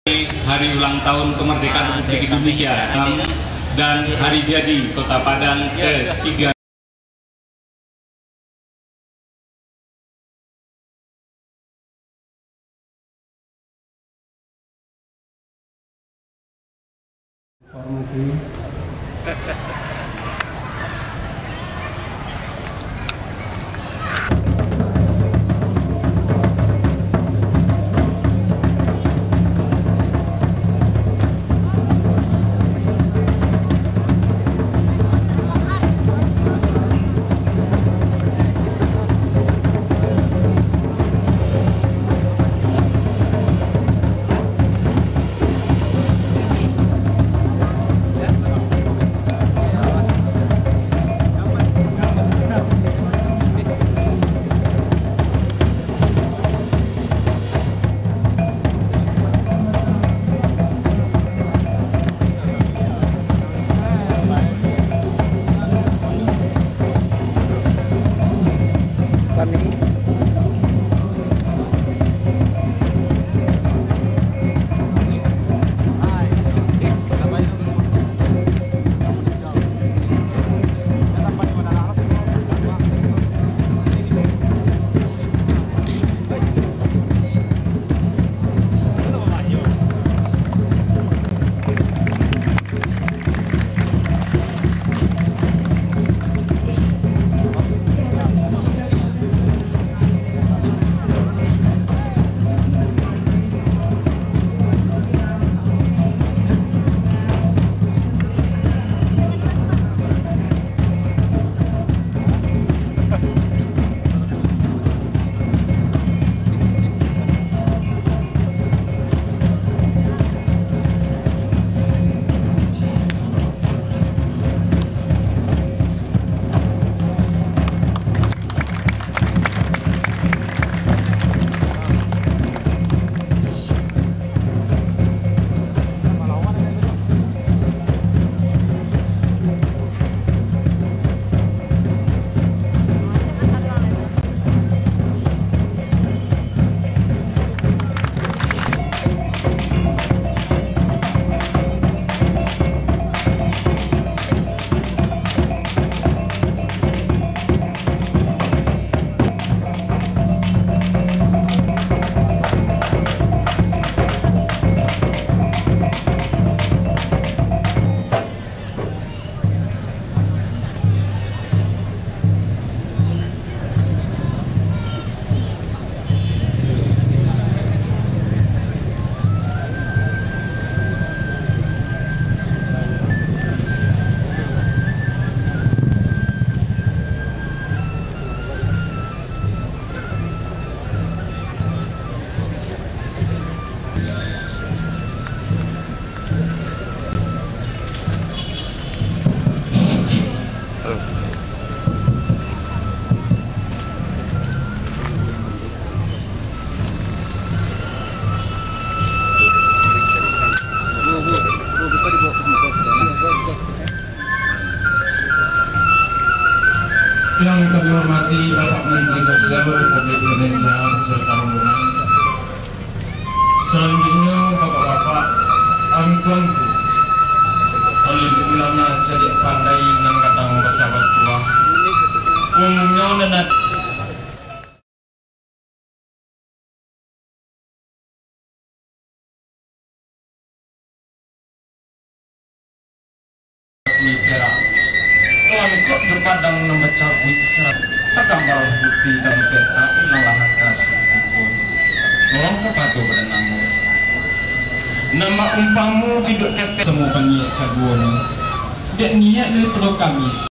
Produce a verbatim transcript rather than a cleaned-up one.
Hari ulang tahun kemerdekaan Republik Indonesia dan hari jadi Kota Padang ketiga. Yang kami hormati Bapak Menteri Sosial Republik Indonesia beserta rombongan. Salanjuiknyo, Bapak-bapak, angku-angku, alim ulama cadiak pandai nan gadang basahabat tuah. Umumnyo nan ad- Ni perak. Langkok jo padang nan bacabuik, sarato tagambar putih dalam petak nan lah kasi tibo. Tolong kapado badan ambo. Nan baumpamo biduk ketek samo baniaik kaduonyo. Dek niaik daripado kami.